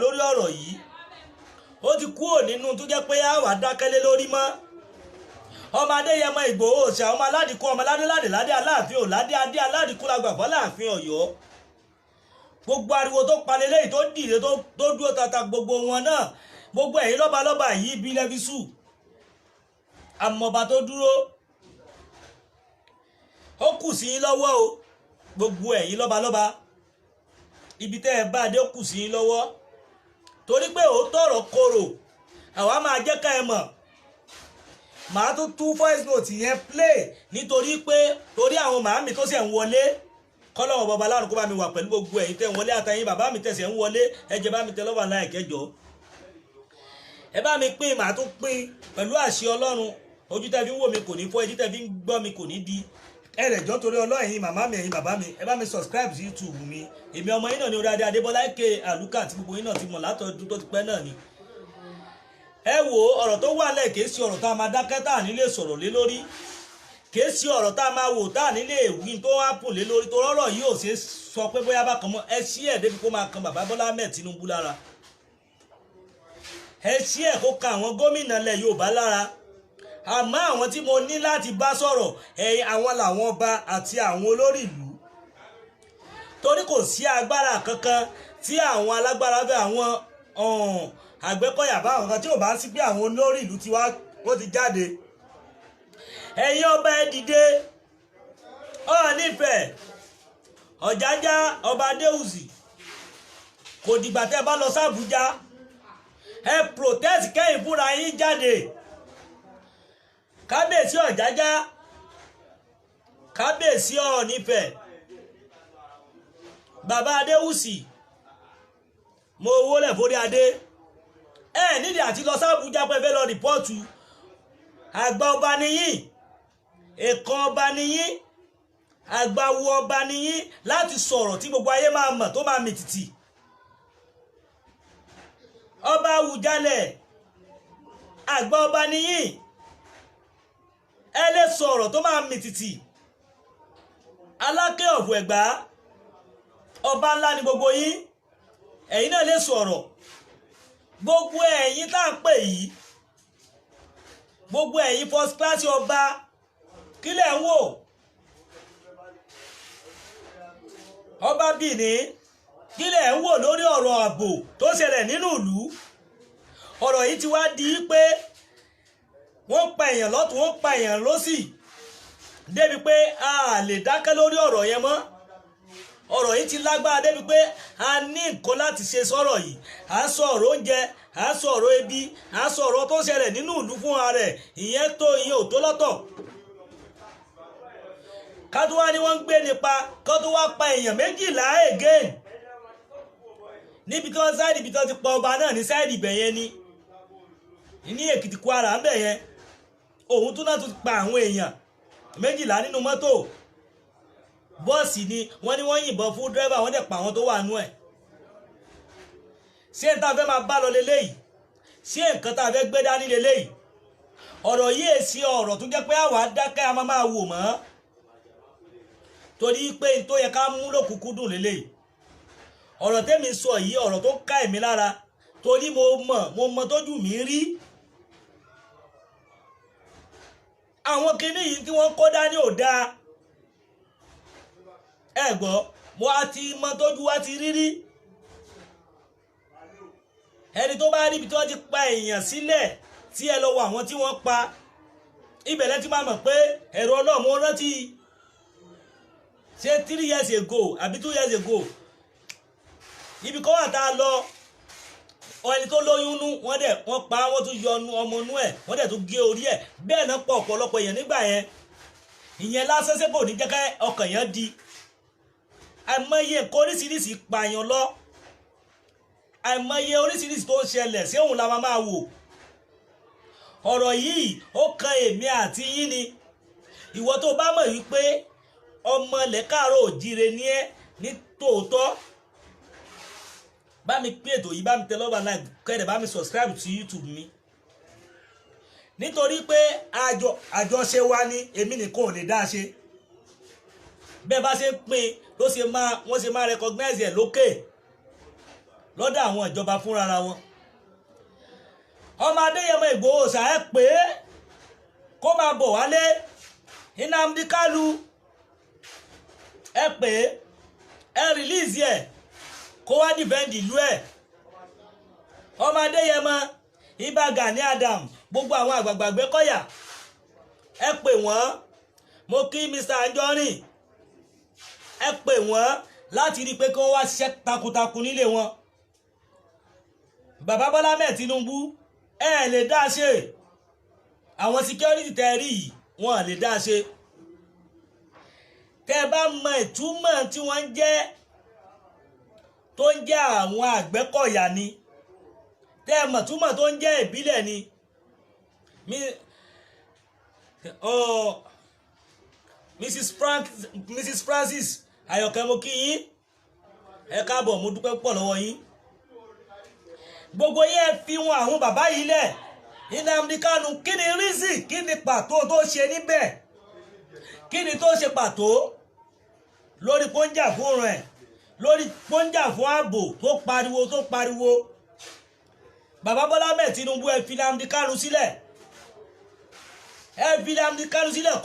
Lórí ọ̀rọ̀ yìí, ó ti kúrò nínú tó jẹ́ pé a wà dákẹ́lé lórí mọ́. Ọmọ Adéyẹmọ Ìgbòho Òòṣà, ọmọ aládìkú, ọmọ aládéládé ládé Aláàfin ò ládé adé aládìkú la gbà fọ́ láàfin Ọ̀yọ́. Gbogbo ariwo tó palẹ̀ lẹ́yìn tó dìde tó dúró tata, gbogbo wọn náà, gbogbo ẹ̀yin lọ́balọ́ba yìí bí lẹ́físù àmọ̀ba tó dúró, ó kù sí yín lọ́wọ́ o. Gbogbo ẹ̀yin lọ́balọ́ba, ibi tẹ́ ẹ bá dé, ó kù sí yín lọ́wọ́, torí pé òótọ́ ọ̀rọ̀ korò, àwa máa jẹ́ ká ẹ mọ̀. Màá tún tú voice note yẹn play, nítorí pé torí àwọn màámi tó ṣẹ̀ ń wọlé. Kọ́lọ́wọ́ bàbá lárùn kó bá mi wà pẹ̀lú gbogbo ẹ̀yin tẹ́ ń wọlé, àtẹ̀yin bàbá mi tẹ̀sẹ̀ ń wọlé. Ẹ jẹ́ bá mi tẹ lọ́wọ́ aláìkẹjọ, ẹ bá mi pín. Màá tún pín pẹ̀lú àṣẹ Ọlọ́run. Ojú tẹ́ fi ń wò mí kò ní fọ́, etí tẹ́ fi ń gbọ́ mi kò ní di. Ẹ rẹ̀ jọ́, torí Ọlọ́run, ẹ̀yin màmá mi, ẹ̀yin bàbá mi, ẹ bá mi subscribe sí YouTube mi. Èmi ọmọ yín náà ní orí adé Adébọ́lá eke Àlùkà tí gbogbo yín náà ti mọ̀ látọdún tó ti pẹ́ náà ni. Ẹ wo, ọ̀rọ̀ tó wà lẹ̀ kìí ṣe ọ̀rọ̀ tá a máa dákẹ́ tá à ní lè sọ̀rọ̀ lé lórí, kìí ṣe ọ̀rọ̀ tá a máa wò tá à ní lè wí tó wá pò lé lórí, tó rọ́rọ̀ yìí ò ṣe é sọ pé bóyá bákan mọ́. Ẹ ṣí ẹ̀ débi kó máa kan bàbá Bọ́lá Ahmed Tinubu lára. Ẹ ṣí ẹ̀ kó kan àwọn gómìnà ilẹ̀ Yorùbá lára. Àmọ́ àwọn tí mo ní láti bá sọ̀rọ̀, ẹ̀yin àwọn làwọn ọba àti àwọn olórí ìlú, torí kò sí agbára kankan tí àwọn alágbára fẹ́, àwọn Àgbẹ̀kọ̀yà bá àwọn kan tí ò bá sí pé àwọn olórí ìlú ti wá, wọ́n ti jáde. Ẹ̀yin ọba, ẹ dìde. Ọọ̀ni Ifẹ̀, Ọ̀jájá, ọba Adéwùsì, kò dìgbà tẹ́ bá lọ sí Àbújá. Ẹ protest, kẹ́yìn fúnra yín jáde. Kábíyèsí Ọ̀jájá, kábíyèsí Ọọ̀ni Ifẹ̀, bàbá Adéwùsì, mo wólẹ̀ forí adé. Ẹ nídìí àti lọ sábùjá pé fẹ́ lọ report. Àgbà ọba nìyí, èèkàn ọba nìyí, àgbàwo ọba nìyí láti sọ̀rọ̀ tí gbogbo ayé máa mọ̀, tó máa mì tìtì. Ọba Àwùjalẹ̀, àgbà ọba nìyí, ẹ lè sọ̀rọ̀ tó máa mì tìtì. Aláké ọ̀fọ̀ Ẹ̀gbá, ọba ńlá ni gbogbo yín, ẹ̀yin náà lè sọ̀rọ̀. Gbogbo ẹ̀yin tá à ń pè yìí, gbogbo ẹ̀yin first class ọba, kílẹ̀ ń wò? Ọba Bìní, kílẹ̀ ń wò lórí ọ̀rọ̀ ààbò tó ṣẹlẹ̀ nínú ìlú? Ọ̀rọ̀ yìí ti wá di pé wọ́n pa èèyàn lọ́tún, wọ́n pa èèyàn lọ́sì, débi pé a lè dákẹ́ lórí ọ̀rọ̀ yẹn mọ́. Ọ̀rọ̀ yìí ti lágbára débi pé a ní nǹkan láti ṣe sọ̀rọ̀ yìí. À ń sọ ọ̀rọ̀ oúnjẹ, à ń sọ ọ̀rọ̀ ebi, à ń sọ ọ̀rọ̀ tó ń ṣẹlẹ̀ nínú ìlú fúnra rẹ̀. Ìyẹn tó, ìyẹn ò tó lọ́tọ̀. Ká tó wá ní wọ́n ń gbé nípa kó tó wá pa èèyàn 12 again níbi tí wọ́n side, ibi tí wọ́n ti pa ọba náà ní side ibẹ̀ yẹn ni, ní Èkìtì, Kwara ń bẹ̀ yẹn. Òun tún náà tún pa àwọn èèyàn 12 nínú mọ́tò bọ́ọ̀sì ni. Wọ́n ní wọ́n yìnbọn fún dírẹ́fà, wọ́n dẹ̀ pa àwọn tó wà nú ẹ̀. Ṣé n tá a fẹ́ máa bá lọ leléyìí? Ṣé nǹkan tá a fẹ́ gbé dání leléyìí? Ọ̀rọ̀ yìí èsì ọ̀rọ̀ tó jẹ́ pé àwa dákẹ́, a máa máa wò mọ́, torí pé n tó yẹ ká mú lókùnkúndùn leléyìí. Ọ̀rọ̀ tẹ́mi sọ yìí, ọ̀rọ̀ tó ká ẹ̀mí lára, torí mo mọ̀, mo mọ̀ tójú mi rí. Àwọn kinní yìí tí wọ́n kó dání ò dáa. Ẹ gbọ́, mo á ti mọ tójú wa ti rí rí. Ẹni tó bá rí ibi tí wọ́n ti pa èèyàn sílẹ̀, tí ẹ lọ wo àwọn tí wọ́n pa ibẹ̀, lẹ́tí máa mọ̀ pé ẹ̀rọ náà. Mo rántí, ṣé 3 years ago àbí 2 years ago, ibi kan wà tá a lọ, ẹni tó lóyún nú, wọ́n dẹ̀ wọ́n pa, wọ́n tún yọ ọmọ inú ẹ̀, wọ́n dẹ̀ tún gé orí ẹ̀. Bẹ́ẹ̀ náà pọ̀ ọ̀pọ̀lọpọ̀ èèyàn nígbà yẹn. Ìyẹn lásán ṣé kò ní jẹ́ ká ọkàn yẹn di? Àìmọye nǹkan oríṣiríṣi pààyàn lọ, àìmọye oríṣiríṣi tó ń ṣẹlẹ̀ sí òun la máa máa wò. Ọ̀rọ̀ yìí, ó kan èmi àti yín ni. Ìwọ tó bá mọ̀ wípé ọmọ ilẹ̀ káàárọ̀ òjíire ní ẹ́ ní tòótọ́, bá mi pín ètò yìí, bá mi tẹ love and like, kẹ́rẹ̀ bá mi subscribe sí YouTube mi, nítorí pé àjọṣe wa ni, èmi nìkan ò lè dá ṣe. Bẹ́ẹ̀ bá ṣe ń pín ló ṣe máa, wọ́n ṣe máa recognize ẹ̀ lókè. Lọ́dọ̀ àwọn ìjọba fúnra wọn. Ọmọ Adéyẹmọ Ìgbòho ṣá, ẹ pé kó máa bọ̀ wálé. Nnamdi Kanu, ẹ pé ẹ release ẹ kó wá defend ìlú ẹ. Ọmọ Adéyẹmọ, Ìbà Gani Adam, gbogbo àwọn àgbààgbà Àgbẹ̀kọ̀yà, ẹ pè wọ́n. Mo kí Mr Anjorin. Ẹ pè wọ́n láti rí i pé kí wọ́n wá ṣiṣẹ́ takuntakun nílé wọn. Bàbá Bọ́lá mẹ́ẹ̀ Tinubu, ẹ lè dá a ṣe. Àwọn security tẹ́ rí yìí, wọ́n lè dá a ṣe. Tẹ́ ẹ bá mọ ìtumọ̀ tí wọ́n ń jẹ́, tó ń jẹ́ àwọn Àgbẹ̀kọ̀yà ni, tẹ́ ẹ mọ̀ túmọ̀ tó ń jẹ́ ìbílẹ̀ ni mi. Oh, Mrs. Frank, Mrs. Francis Ayọ̀kẹ́, mo kí yín, ẹ káàbọ̀. Mo dúpẹ́ pọ̀ lọ́wọ́ yín. Gbogbo yẹn, fi wọn àwọn bàbá yìí lẹ̀. Nnamdi Kanu, kí ni reason? Kí ni pàtó tó ṣe níbẹ̀? Kí ni tó ṣe pàtó lórí pọ́njà fún rẹ̀, lórí pọ́njà fún ààbò tó pariwo, tó pariwo? Bàbá Bọ́lá mẹ́ẹ̀ Tinubu, ẹ fi Nnamdi Kanu sílẹ̀. Ẹ fi Nnamdi Kanu sílẹ̀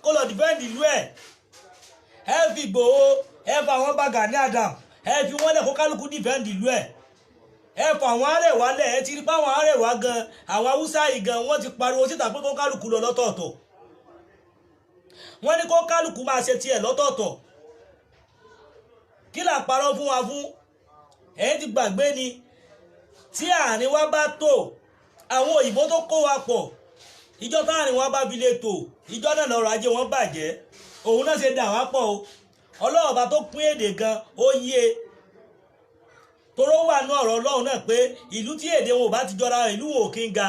kó lọ defend ìlú ẹ̀. Ẹ fi Ìgbòho, ẹ fa àwọn bá Gani Adam, ẹ fi wọ́n lẹ̀ kó kálukú defend ìlú ẹ̀. Ẹ fọ àwọn Arẹwà lẹ̀. Ẹ ti rí pé àwọn Arẹwà gan, àwọn Haúsá yìí gan, wọ́n ti pariwo síta pé kó kálukú lọ lọ́tọ̀ọ̀tọ̀. Wọ́n ní kó kálukú máa ṣe tiẹ̀ lọ́tọ̀ọ̀tọ̀. Kí là ń parọ́ fún wa fún? Ẹ̀yin ti gbàgbé ni. Tí àárín wa bá tò, àwọn òyìnbó tó kó wa pọ̀, ìjọ táàrin wa bá fi lè tò, ìjọ náà lọ́rọ̀ ajé wọn bàjẹ́. Òun náà ṣe dà wá pọ̀ o. Ọlọ́ọ̀bá tó pín èdè gan, ó yé toró wà ní ọ̀rọ̀ Ọlọ́run náà pé ìlú tí èdè wọn ò bá ti jọra, ìlú wọn ò kí ń ga.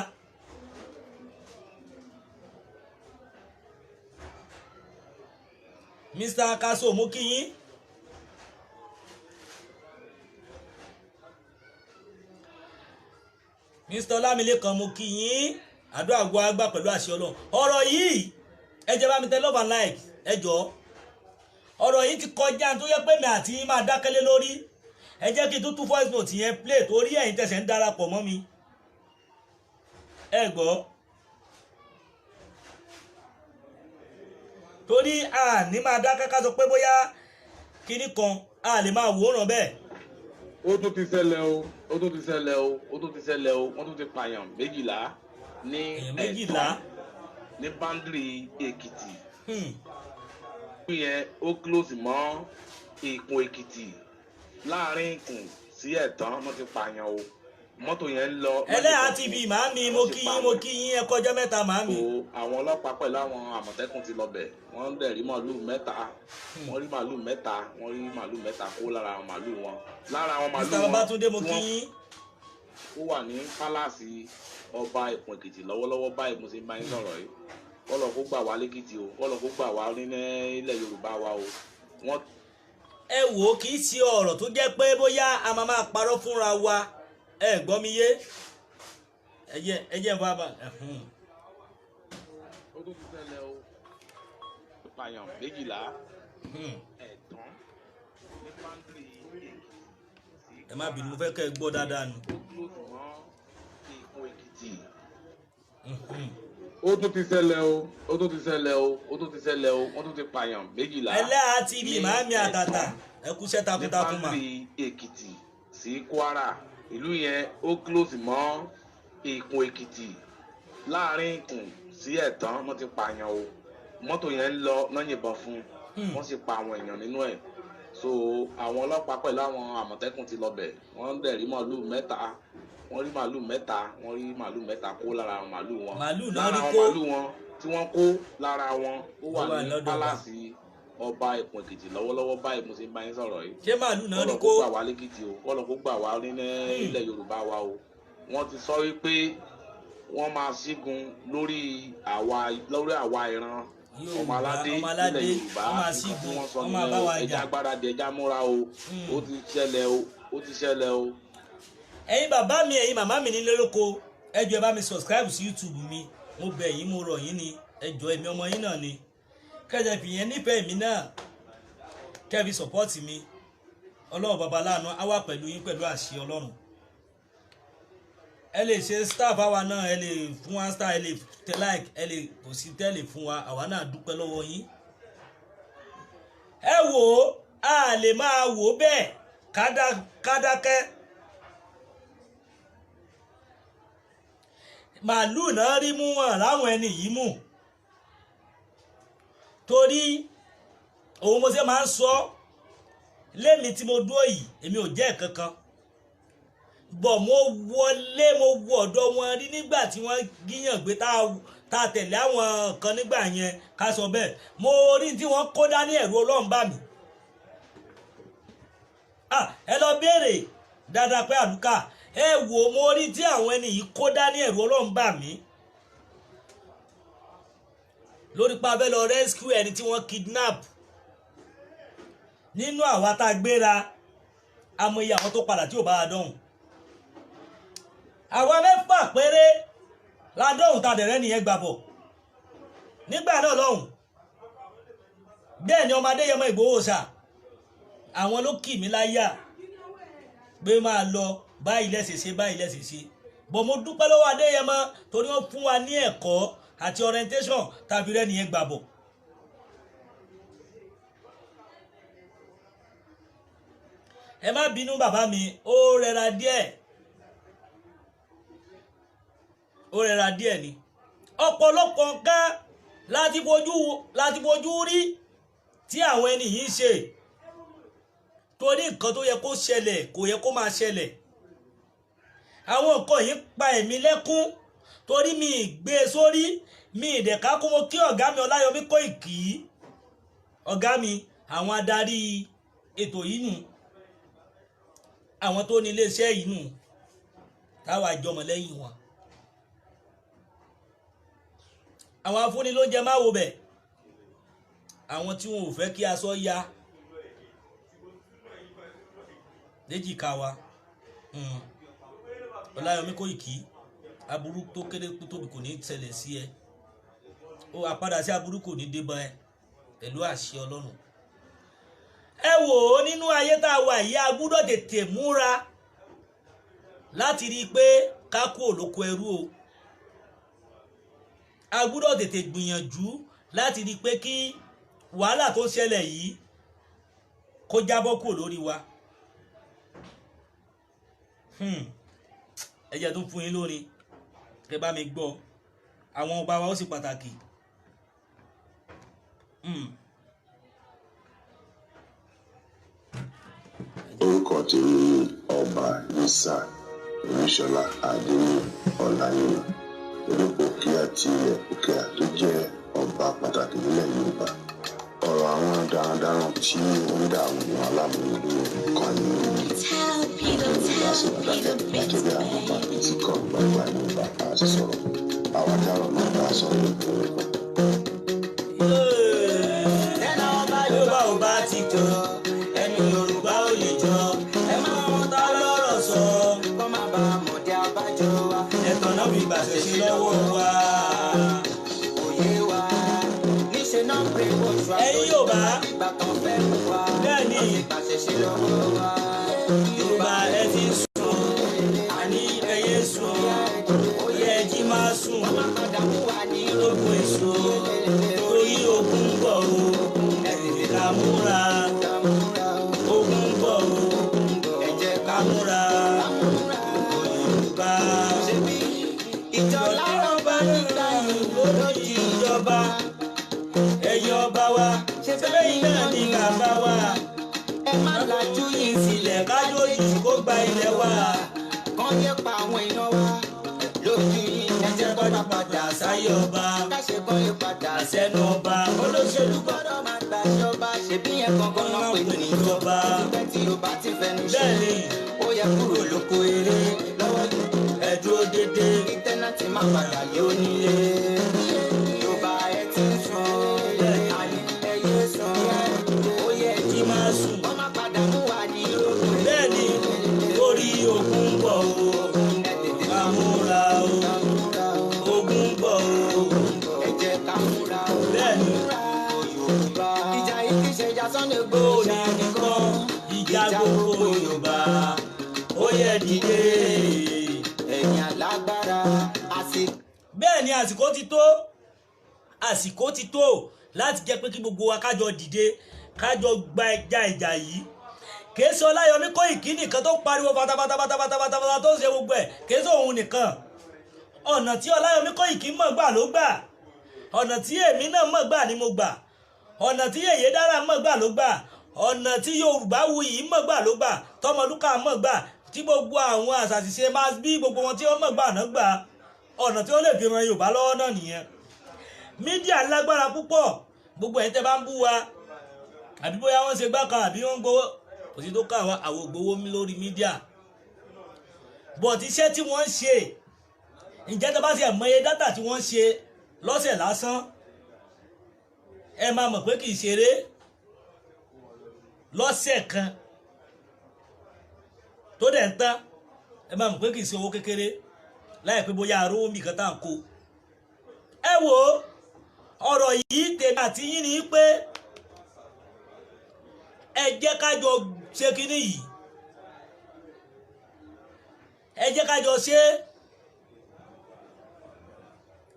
Mr. Kaso, mú kí yín. Mr. Ọlámilékan, mo kí yín. Àdúrà gbọ́ àgbà pẹ̀lú àṣẹ Ọlọ́run. Ọ̀rọ̀ yìí, ẹ jẹ́ bá mi tẹ love and like, ẹ jọ̀ọ́. Ọ̀rọ̀ yìí ti kọjá tó yẹ pé mi àti yín máa dákẹ́lé lórí. Ẹ jẹ́ kí n tún tún voice note yẹn play torí ẹ̀yin tẹ̀sẹ̀ ń darapọ̀ mọ́ mi. Ẹ gbọ́, torí a ní máa dákẹ́ ká sọ pé bóyá kinní kan a lè máa wòran bẹ́ẹ̀. Ó tún ti ṣẹlẹ̀ o, ó tún ti ṣẹlẹ̀ o, ó tún ti ṣẹlẹ̀ o. Wọ́n tún ti pààyàn 12 ní Èèyàn 12. Ẹ̀tàn ní boundary Èkìtì yẹn, ó close mọ́ Ìkùn Èkìtì. Láàrin Ìkùn sí Ẹ̀tàn, wọ́n ti pààyàn o. Mọ́tò yẹn ń lọ. Ẹlẹ́yà TV, màámi, mo kí yín, mo kí yín. Ẹ kọjá mẹ́ta, màámi. O àwọn ọlọ́pàá pẹ̀lú àwọn Àmọ̀tẹ́kùn ti lọ bẹ̀. Wọ́n ń dẹ̀ rí màálù 3, wọ́n rí màálù 3, wọ́n rí màálù 3 kó lára àwọn màálù wọn, lára àwọn màálù Mr. wọn Babatunde, mo tí kí wọ́n yín. ó wà ní pálásì ọba Ìkùn Èkìtì lọ́wọ́lọ́wọ́ báyìí mo ṣe ń bá yín sọ̀rọ̀ yìí. Kọ́lọ̀ kó gbà wá lẹ́kìtì o, kọ́lọ̀ kó gbà wá ní ilẹ̀ Yorùbá wa o. Wọ́n Ẹ wò ó, kì í ṣe ọ̀rọ̀ tó jẹ́ pé bóyá a máa máa parọ́ fúnra wa. Ẹ gbọ́ mi yé. Ẹ jẹ́ bá ẹ̀hún. Ó tún ti ṣẹlẹ̀ o, pààyàn 12 Ẹ̀tàn ní boundary Èkìtì sí Ẹ má bínú, mo fẹ́ kẹ́ ẹ gbọ́ dáadáa ni. Ó close mọ́ Ìkùn Èkìtì. Ó tún ti ṣẹlẹ̀ o, ó tún ti ṣẹlẹ̀ o, ó tún ti ṣẹlẹ̀ o. Wọ́n tún ti pààyàn 12 Ẹlẹ́yà TV, ní màámi àtàtà, Ẹ̀tàn ẹ kúṣẹ́ ní takuntakun mà. boundary Èkìtì sí Kwara. Ìlú yẹn, ó close mọ́ Ìkùn Èkìtì. Láàrin Ìkùn sí Ẹ̀tàn, wọ́n ti pààyàn o. Mọ́tò yẹn ń lọ náà, yìnbọn fún un, wọ́n sì pa àwọn èèyàn nínú ẹ̀. So àwọn ọlọ́pàá pẹ̀lú àwọn Àmọ̀tẹ́kùn ti lọ bẹ̀. Wọ́n dẹ̀ rí màálù 3, wọ́n rí màálù 3, wọ́n rí màálù 3 kó lára àwọn màálù wọn. Màálù náà Lára rí àwọn kó. màálù wọn tí wọ́n kó lára wọn, ó wà Ó wà ní lọ́dọ̀ ọba. pálásì ọba Ìkùn Èkìtì lọ́wọ́lọ́wọ́ báyìí mo ṣe ń bá yín sọ̀rọ̀ yìí. Ṣé màálù náà rí Kọ́lọ̀ kó? kó gbà wá lẹ́kìtì o, kọ́lọ̀ kó gbà wá ní ilẹ̀ Yorùbá wa o. Wọ́n ti sọ wípé wọ́n máa ṣígun lórí àwa ìran ọmọ Yorùbá, aládé ọmọ aládé, nílẹ̀ Yorùbá. wọ́n máa Nǹkan tí ṣígun, wọ́n sọ wọ́n máa nìyẹn bá o. wa Ẹja jà. agbára di, ẹja múra o. Ó ti ṣẹlẹ̀ o, ó ti ṣẹlẹ̀ o. Ẹ̀yin bàbá mi, ẹ̀yin màmá mi nílé lóko, ẹ jọ̀ọ́, ẹ bá mi subscribe sí YouTube mi. Mo bẹ̀ yín, mo rọ̀ yín ni. Ẹ jọ̀ọ́, èmi ọmọ yín náà ni. Kẹ́jẹ́ fi yẹn nífẹ̀ẹ́ mi náà, kẹ́ fi support mi. Ọlọ́run bàbá láàánú á wà pẹ̀lú yín pẹ̀lú àṣẹ Ọlọ́run. Ẹ lè ṣe star fáwa náà, ẹ lè fún wa star, ẹ lè tẹ like, ẹ lè kò sí tẹ́lẹ̀ fún wa, àwa náà dúpẹ́ lọ́wọ́ yín. Ẹ wò ó, a lè máa wò ó bẹ́ẹ̀ kádákẹ́. Màálù náà rí mú wọn láwọn ẹni yìí mú, torí òun mo ṣe máa ń sọ lémi tí mo dúró yìí, èmi ò jẹ́ kankan bọ̀. Mo wọlé, mo wọ ọ̀dọ̀ wọn rí nígbà tí wọ́n gíyàn gbé tá a tẹ̀lé àwọn kan nígbà yẹn, ká sọ bẹ́ẹ̀. Mo rí tí wọ́n kó dání, ẹ̀rù Ọlọ́run bá mi. Ẹ lọ béèrè dáadáa pé àlùkà ẹ wò, mo rí tí àwọn ẹni yìí kó dání, ẹ̀rù Ọlọ́run bá mi. Lórí pa abẹ́ lọ rescue ẹni tí wọ́n kidnap nínú àwa tá a gbéra, amòye àwọn tó padà tí ò bá a dọ̀hùn. Àwa mẹ́fà péré la dọ̀hùn tá a dẹ̀rẹ́ nìyẹn gbà bọ̀ nígbà náà lọ́hùn. Bẹ́ẹ̀ ni ọmọ Adéyẹmọ Ìgbòho ṣá, àwọn ló kì mí láyà pé máa lọ báyìí lẹ́sẹ̀ṣe, báyìí lẹ́sẹ̀ṣe. Bọ̀ mo dúpẹ́ lọ́wọ́ Adéyẹmọ torí wọ́n fún wa ní ẹ̀kọ́ àti orientation tàbí rẹ́ nìyẹn gbà bọ̀. Ẹ má bínú bàbá mi, ó rẹra díẹ̀, ó rẹra díẹ̀ ni. Ọ̀pọ̀lọpọ̀ nǹkan láti fojú rí tí àwọn ẹni yìí ń ṣe, torí nǹkan tó yẹ kó ṣẹlẹ̀ kò yẹ kó máa ṣẹlẹ̀. Àwọn nǹkan yìí pa ẹ̀mí lẹ́kún torí mi gbé e sórí mi ìdẹ̀ka kó mo kí ọ̀gá mi Ọláyọmí Kóìkì, ọ̀gá mi, àwọn adarí ètò yìí nù, àwọn tó ní iléeṣẹ́ yìí nù, táwa jọmọ lẹ́yìn wọn. Àwọn afúnilóúnjẹ má wo bẹ̀, àwọn tí wọn ò fẹ́ kí aṣọ ya léjìká wa. Ọláyọmí Kóìkì, aburú tó kéré tóbi kò ní ṣẹlẹ̀ sí ẹ, ó àpadà sí aburú kò ní dé bá ẹ pẹ̀lú àṣẹ Ọlọ́run. Ẹ wò ó, nínú ayé tá a wà yìí, a gbúdọ̀ tètè múra láti rí i pé ká kú òlóko ẹrú o. A gbúdọ̀ tètè gbìyànjú láti rí i pé kí wàhálà tó ń ṣẹlẹ̀ yìí kó jábọ́ kúrò lórí wa. Ẹ jẹ́ tó fún yín lórí kẹ́ bá mi gbọ́, àwọn ọba wa ó sì pàtàkì. Orúkọ tèmi ni Ọba Yisa Olúṣọlá Adéníyì Ọláníyan, Olúpòkíà ti ilẹ̀ Òkèà tó jẹ́ ọba pàtàkì nílẹ̀ Yorùbá. Ọ̀rọ̀ àwọn darandaran tí ó ń dà àwọn èèyàn aláàmú nílùú kan ní Yorùbá sì wà dákẹ́ gẹ́gẹ́ bí àwọn ọba tí kò gbàgbà Yorùbá á sì sọ̀rọ̀. Àwọn dárò náà bá sọ̀rọ̀ lórúkọ. Yorùbá ò bá ti jọ ẹnu, Yorùbá ò lè jọ, ẹ má wọn ta lọ́rọ̀ sọ. Kọ́ má bàa mọ̀dé abájọ wa. Ẹ̀tọ́ náà fi gbàṣẹ sí lọ́wọ́ wa. Òye wa níṣẹ́ náà pé oṣù Ẹ̀yin Yorùbá. Ìgbà kan fẹ́ mú wa. Bẹ́ẹ̀ ni. Wọ́n ti gbàṣẹ sí lọ́wọ́ wa. Yorùbá ẹ ti sùn, àní ẹyẹ sùn, ó yẹ jí máa sùn. Wọ́n má padà mú wa ní Ogun èso torí ogun ń bọ̀ o, ẹ tètè ká múra. Ogun ń bọ̀ o, Ẹ jẹ́ ká múra. Yorùbá ṣebí ìjọ lára bá nígbà yìí lórí ìjọba, ẹ̀yin ọba wa, ṣẹ́bẹ̀yìn náà ní bàbá wa. Ẹ má lajú yìí Sílẹ̀ kájọ́jì kó gba ilẹ̀ wa. Kàn yẹ pa àwọn èèyàn wa lójú yìí. Ẹ jẹ́ kó má padà Sáyé ọba, káṣe kọ́ yẹ padà àṣẹnu ọba, olóṣèlú kọ́ gbọ́dọ̀ máa gbàjọba, ṣebí yẹn gangan náà pè ní ìjọba. Ìgbẹ́ tí o bá ti fẹnu ṣe Bẹ́ẹ̀ ni. ó yẹ kúrò lóko eré lọ́wọ́ yìí. Ẹ dúró dédé. Kí tẹ́nàtì má padà lé onílé. Yorùbá ẹ ti ń sùn, àní ẹ yé sùn, ó yẹ Jí máa sùn. Wọ́n má padà mú wa ní rògbò. Bẹ́ẹ̀ ni, torí ogun ń bọ̀ o, Ẹ tètè ká múra o. Ogun ń bọ̀ o. ẹ jẹ́ ká múra o. Bẹ́ẹ̀ ni. Yorùbá. Ìjà yìí kì í ṣe ìjà Sunday Igboho Ó ní nìkan, ìjà gbogbo Bẹ́ẹ̀ ni àsìkò ti tó, àsìkò ti tó láti jẹ́ pé kí gbogbo wa kájọ dìde, kájọ gba ẹja ìjà yìí. Kìí ṣe Ọláyọmí Kóìkí nìkan tó ń pariwo pátápátápátápátá tó ń ṣe gbogbo ẹ̀, kìí ṣe òun nìkan. Ọ̀nà tí Ọláyọmí Kóìkí mọ̀ gbà ló gbà, ọ̀nà tí èmi náà mọ̀ gbà ni mo gbà, ọ̀nà tí Yèyé Dára mọ̀ gbà ló gbà, ọ̀nà tí Yorùbá Wuyì mọ̀ gbà ló gbà, Tọmọlúkà mọ̀ gbà, tí gbogbo àwọn àṣàṣìṣe máa bí gbogbo wọn tí wọ́n mọ̀ gbà náà gbà. Ọ̀nà tí wọ́n lè fi ran Yorùbá lọ́wọ́ náà nìyẹn. Media lágbára púpọ̀. Gbogbo ẹ̀yin tẹ́ bá ń bú wa, àbí bóyá wọ́n ṣe gbá kan, àbí wọ́n ń gbowó, kò sí tó kà wá, àwọn ògbówó mi lórí media. But iṣẹ́ tí wọ́n ń ṣe, ǹjẹ́ tó bá ṣe mọye data tí wọ́n ń ṣe lọ́sẹ̀ lásán, ẹ máa mọ̀ pé kì í ṣeré. Lọ́sẹ̀ kan tó dẹ̀ ń tán, ẹ máa mọ̀ pé kì í ṣe owó kékeré, láì pé bóyá arówó mi kan tá à ń kó. Ẹ wo ọ̀rọ̀ yìí, tèmi àti yín ni pé ẹ jẹ́ ká jọ ṣe kínní yìí, ẹ jẹ́ ká jọ ṣe,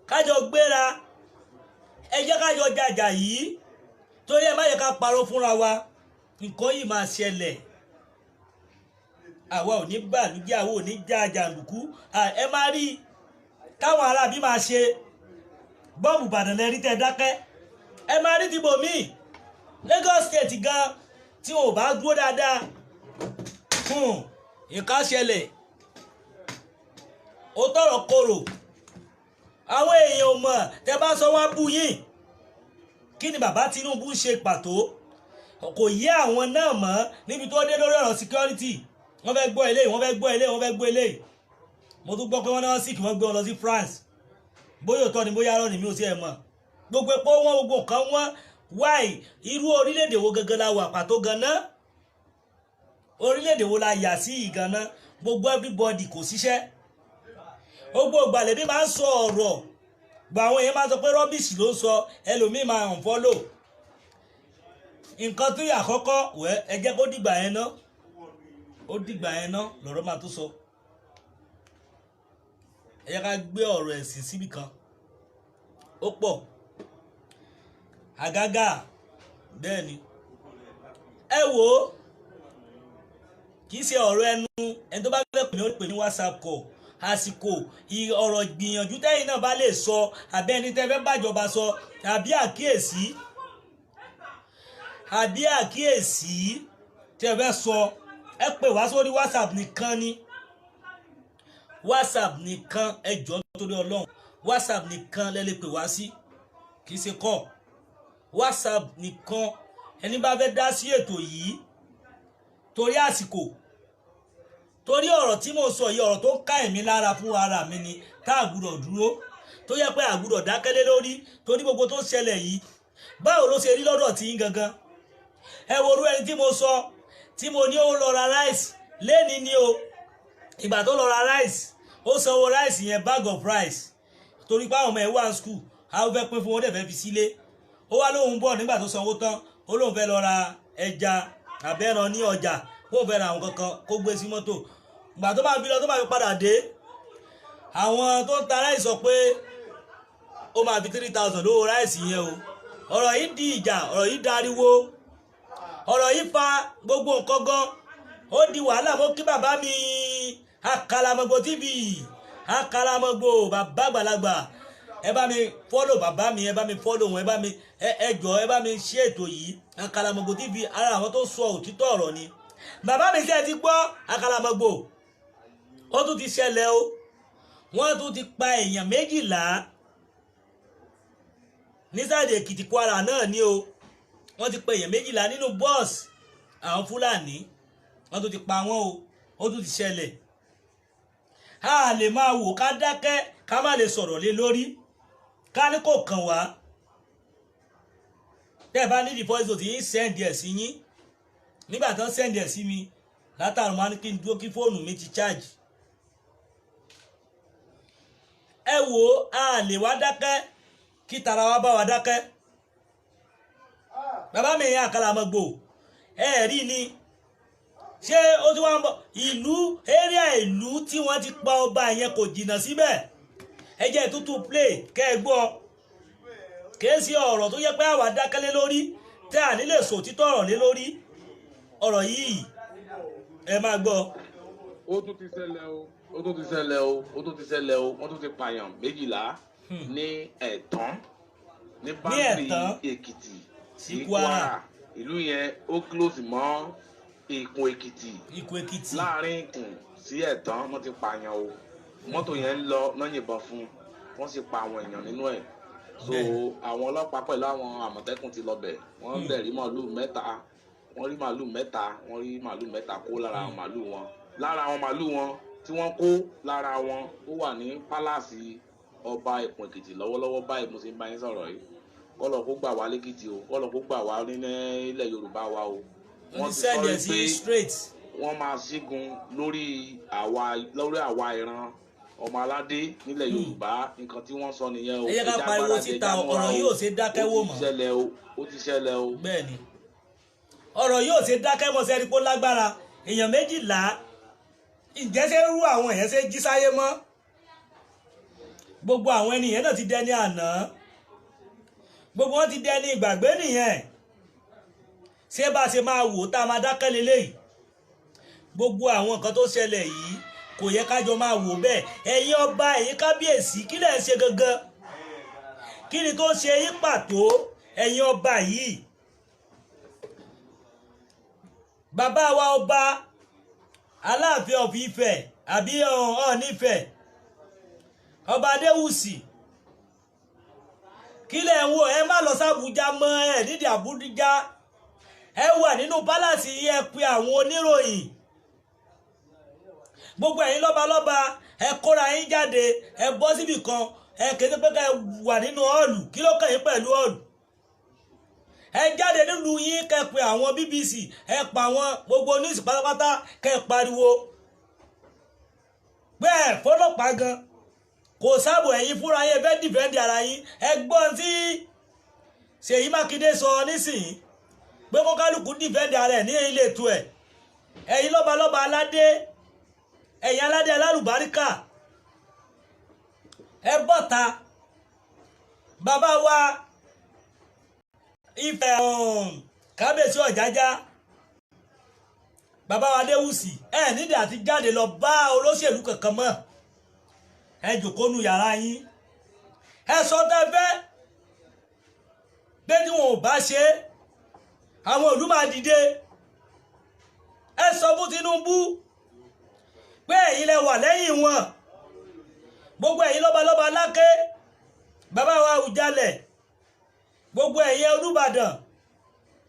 ká jọ gbéra, ẹ jẹ́ ká jọ jàjà yìí, torí ẹ má yẹ ká parọ́ fúnra wa, nǹkan yìí máa ṣẹlẹ̀. Àwa ò ní bàlújẹ́, àwa ò ní já jàǹdùkú. Ẹ máa rí táwọn aráabí máa ṣe bọ́ọ̀bù Ìbàdàn lẹ́rí tẹ́ dákẹ́. Ẹ máa rí tìbò míì, Lagos State gan, tí wọn ò bá dúró dáadáa, nǹkan ṣẹlẹ̀. Ó tọrọ korò, àwọn èèyàn ò mọ̀. Tẹ́ bá sọ wá bú yín, kí ni bàbá Tinubu ń ṣe pàtó? Kò yé àwọn náà mọ́ níbi tó dé lórí ọ̀rọ̀ security. Wọ́n fẹ́ gbọ́ eléyìí, wọ́n fẹ́ gbọ́ eléyìí, wọ́n fẹ́ gbọ́ eléyìí. Mo tún gbọ́ pé wọ́n náà sì kí wọ́n gbé wọn lọ sí France. Bóyá òótọ́ ni, bóyá irọ́ ni, mi ò tiẹ̀ mọ̀. Gbogbo epo wọn, gbogbo nǹkan wọn. Why? Irú orílẹ̀-èdè wo gangan la wà pàtó ganan? Orílẹ̀-èdè wo la yà sí yìí ganan? Gbogbo everybody kò síṣẹ́. Gbogbo ìgbàlẹ̀ bí máa ń sọ ọ̀rọ̀ gba, àwọn èèyàn máa sọ pé rubbish ló ń sọ, ẹlòmíì máa unfollow. Nǹkan tó yà àkọ́kọ́ wẹ́, ẹ jẹ́ kó dìgbà yẹn ná, ó dìgbà yẹn ná lọ́rọ̀ máa tó sọ. Ẹ jẹ́ ká gbé ọ̀rọ̀ ẹ̀sìn síbì kan, ó pọ̀ àgágà. Bẹ́ẹ̀ ni, ẹ wò ó, kì í ṣe ọ̀rọ̀ ẹnu. Ẹni tó bá fẹ́ pè mí, ó pè ní WhatsApp call. Àsìkò ọ̀rọ̀ gbìyànjú tẹ́yìn náà bá lè sọ, àbí ẹni tẹ́ fẹ́ bàjọba sọ, àbí àkíyèsí tẹ́ fẹ́ sọ, ẹ pè wá sórí WhatsApp nìkan ni. WhatsApp nìkan, ẹ jọ̀ọ́, nítorí Ọlọ́run, WhatsApp nìkan lẹ lè pè wá sí, kì í ṣe call. WhatsApp nìkan, ẹni bá fẹ́ dá sí ètò yìí, torí àsìkò, torí ọ̀rọ̀ tí mo sọ yìí, ọ̀rọ̀ tó ń ká ẹ̀mí lára fún ara mi ni, tá a gbúdọ̀ dúró, tó yẹ pé a gbúdọ̀ dákẹ́lé lórí, torí gbogbo tó ń ṣẹlẹ̀ yìí, báwo ló ṣe rí lọ́dọ̀ tí yín gangan? Ẹ wo orú ẹni tí mo sọ, tí mo ní ó lọ ra rice lẹ́ni ni o. Ìgbà tó lọ ra rice, ó sanwó rice yẹn, bag of rice, torí pé àwọn ọmọ ẹ̀ wà ní school, àwọn fẹ́ pín fún wọn, dẹ̀ fẹ́ fi sílé. Ó wá lóun bọ̀. Nígbà tó sanwó tán, ó lóun fẹ́ lọ ra ẹja àbẹ́ran ní ọjà, kó fẹ́ ra àwọn kankan kó gbé sí mọ́tò. Ìgbà tó máa fi lọ, tó máa fi padà dé, àwọn tó ń ta rice sọ pé ó máa fi 3,000 lówó rice yẹn o. Ọ̀rọ̀ yìí di ìjà, ọ̀rọ̀ yìí dariwo, ọ̀rọ̀ yìí fa gbogbo nǹkan gan, ó di wàhálà. Mo kí bàbá mi Àkàlàmọ̀gbò TV, Àkàlàmọ̀gbò, bàbá àgbàlagbà. Ẹ bá mi follow bàbá mi, ẹ bá mi follow wọn, ẹ bá mi, ẹ jọ, ẹ bá mi ṣe ètò yìí. Àkàlàmọ̀gbò TV, ara àwọn tó sọ òtítọ́ ọ̀rọ̀ ni bàbá mi. Ṣe ti gbọ́, Àkàlàmọ̀gbò? Ó tún ti ṣẹlẹ̀ o. Wọ́n tún ti pa èèyàn 12 ní side Èkìtì, Kwara náà ni o. Wọ́n ti pa èèyàn 12 nínú bọ́ọ̀sì àwọn Fúlàní. Wọ́n tún ti pa wọ́n o. Ó tún ti ṣẹlẹ̀. A lè máa wò ká dákẹ́, ká má lè sọ̀rọ̀ lé lórí, ká ní kò kàn wá. Tẹ́ ẹ bá ní the voice note yín, send ẹ̀ sí yín. Nígbà tán send ẹ̀ sí mi látàrún, máa ní kí n dúró kí fóònù mi ti charge. Ẹ wò ó, a lè wá dákẹ́ kí tara wa bá wa dákẹ́. Bàbá mi yẹn Àkàlàmọ̀gbò, ẹ rí ni, ṣé ó ti wá ń bọ̀? Ìlú area ìlú tí wọ́n ti pa ọba yẹn kò jìnnà síbẹ̀. Ẹ jẹ́ tútù play kẹ́ ẹ gbọ́. Kìí ṣe ọ̀rọ̀ tó yẹ pé àwa dákẹ́lé lórí tẹ́ à nílè sọ òtítọ́ ọ̀rọ̀ lé lórí ọ̀rọ̀ yìí. Ẹ máa gbọ́. Ó tún ti ṣẹlẹ̀ o, ó tún ti ṣẹlẹ̀ o, ó tún ti ṣẹlẹ̀ o. Wọ́n tún ti pààyàn 12 ní Ẹ̀tàn, ní boundary Ẹ̀tàn Èkìtì sí sí Kwara. Kwara. Ìlú yẹn, ó close mọ́ Ìkùn Èkìtì. Ìkùn Èkìtì. Láàrin Ìkùn sí Ẹ̀tàn, wọ́n ti pààyàn o. Mọ́tò yẹn ń lọ náà, yìnbọn fún, wọ́n sì pa àwọn èèyàn nínú ẹ̀. So àwọn ọlọ́pàá pẹ̀lú àwọn Àmọ̀tẹ́kùn ti lọ bẹ̀. Wọ́n dẹ̀ rí màálù 3, wọ́n rí màálù 3, wọ́n rí màálù 3 kó lára àwọn màálù wọn. Lára àwọn màálù wọn tí wọ́n kó lára wọn, ó wà ní palace ọba Ìkùn Èkìtì lọ́wọ́lọ́wọ́ báyìí mo sì ń bá yín sọ̀rọ̀ yìí. Kọ́lọ̀ kó gbà wá lẹ́kìtì o, kọ́lọ̀ kó gbà wá ní ilẹ̀ Yorùbá wa o. Wọ́n ti send ẹ̀ sí straight. Wọ́n máa ṣígun lórí àwa ìran ọmọ aládé nílẹ̀ Yorùbá. Nǹkan tí wọ́n sọ nìyẹn o. Ẹ jẹ́ ká Ẹja pariwo gbáradì, síta. ẹja múra Ọ̀rọ̀ o. yìí ò ṣe dákẹ́ wò Ó ti mọ́. ṣẹlẹ̀ o, ó ti ṣẹlẹ̀ o. Bẹ́ẹ̀ ni, ọ̀rọ̀ yóò ṣe dákẹ́ mọ́. Sẹ́ni kó lágbára, èèyàn 12, ǹjẹ́ ṣe rú àwọn èèyàn ṣe jí sáyé mọ́? Gbogbo àwọn ènìyàn náà ti dẹni àná, gbogbo wọn ti dẹni ìgbàgbé nìyẹn. Ṣé bá a ṣe máa wò tá a máa dákẹ́ leléyìí? Gbogbo àwọn nǹkan tó ṣẹlẹ̀ yìí, kò yẹ kájọ máa wò bẹ́ẹ̀. Ẹ̀yin ọba, ẹ̀yin kábíyèsí, kí lẹ̀ ń ṣe gangan? Kí ni tó ṣe yín pàtó, ẹ̀yin ọba yìí? Bàbá wa, ọba Aláàfin of Ifẹ̀ àbí Ọọ̀ni Ifẹ̀, ọba Adéwùsì, kí lẹ̀ ń wò? Ẹ má lọ sábùjá mọ́ ẹ nídìí Àbújá. Ẹ wà nínú palace yìí, ẹ pe àwọn oníròyìn. Gbogbo ẹ̀yin lọ́balọ́ba, ẹ kóra yín jáde, ẹ bọ́ síbì kan. Ẹ kéde pé ká ẹ wà nínú hall. Kí ló kàn yín pẹ̀lú hall? Ẹ jáde nílùú yín, kẹ́ pe àwọn BBC, ẹ pa àwọn gbogbo news pátápátá, kẹ́ pariwo bẹ́ẹ̀ fọlọ́pàá gan kò sáàbò. Ẹ̀yin fúnra yín, ẹ fẹ́ defend ara yín. Ẹ gbọ́n tí Ṣèyí Mákindé sọ nísìnyí pé kó kálukú defend ara ẹ̀ ní ilé ètò ẹ̀. Ẹ̀yin lọ́balọ́ba aládé, ẹ̀yin aládé alálùbáríkà, ẹ bọ́ta. Bàbá wa Ifẹ̀, kábíyèsí Ọ̀jájá, bàbá wa Adéwùsì, ẹ nídìí àti jáde lọ bá olóṣèlú kankan mọ́. Ẹ jòkó nu yàrá yín, ẹ sọ tẹ́ fẹ́ pé tí wọn ò bá ṣe é, àwọn ìlú máa dìde. Ẹ sọ fún Tinubu pé ẹ̀yin lẹ wà lẹ́yìn wọn. Gbogbo ẹ̀yin lọ́balọ́ba aláké, bàbá wa Àwùjalẹ̀, gbogbo ẹ̀yin Olúbàdàn,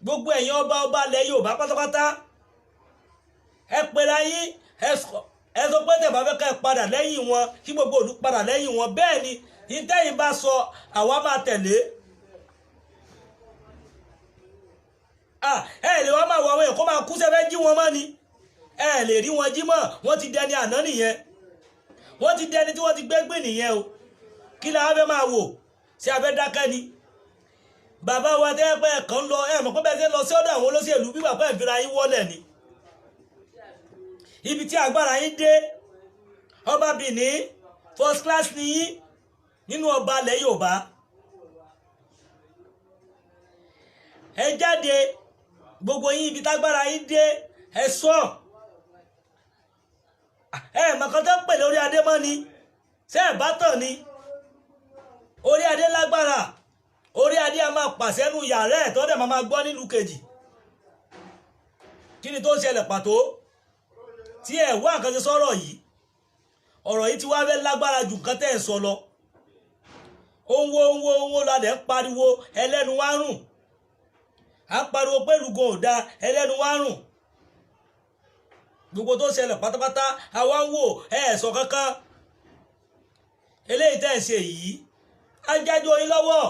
gbogbo ẹ̀yin ọba ọba ilẹ̀ Yorùbá pátápátá, ẹ pera yín, ẹ sọ pé tẹ̀ bá fẹ́ ká ẹ padà lẹ́yìn wọn, kí gbogbo ìlú padà lẹ́yìn wọn. Bẹ́ẹ̀ ni, ìtẹ́yìn bá sọ, àwa máa tẹ̀lé. Ẹ lè wá máa wọ àwọn èèyàn kó máa kú sẹ́fẹ́ jí wọn mọ́ ni. Ẹ lè rí wọn jí mọ́. Wọ́n ti dẹni àná nìyẹn, wọ́n ti dẹni tí wọ́n ti gbé gbìn nìyẹn o. Kí la fẹ́ máa wò? Ṣé a fẹ́ dákẹ́ ni? Bàbá wa tẹ́ pẹ́ kàn lọ, ẹ mọ̀ pé bẹ́ẹ̀ ṣe lọ sí ọ̀dọ̀ àwọn olóṣèlú bí bàbá ìfira yín wọlé ni. Ibi tí agbára yín dé, ọba Benin, first class ni yín nínú ọba ilẹ̀ Yorùbá. Ẹ jáde, gbogbo yín, ibi tágbára yín dé, ẹ sọ. Ẹ mọ̀kàn tó ń pè lórí adé mọ́ ni. Ṣé ẹ bá tàn ni? Orí adé lágbára. Orí adé a máa pàṣẹ nu yàrá ẹ̀ tó dẹ̀ máa gbọ́ nílùú kejì. Kí ni tó ń ṣẹlẹ̀ pàtó tí ẹ wá nǹkan ṣe sọ̀rọ̀ yìí? Ọ̀rọ̀ yìí ti wá fẹ́ lágbára ju nǹkan tẹ́ ẹ̀ sọ lọ. Òǹwo òǹwo òǹwo la dẹ̀ ń pariwo, ẹlẹ́nu wá rùn. À ń pariwo pé lùgàn ò dáa, ẹlẹ́nu wá rùn. Gbogbo tó ṣẹlẹ̀ pátápátá, àwa ń wò, ẹ ẹ̀ sọ kankan. Eléyìí tẹ́ ẹ̀ ṣe yìí, ajájọ́ yín lọ́wọ́.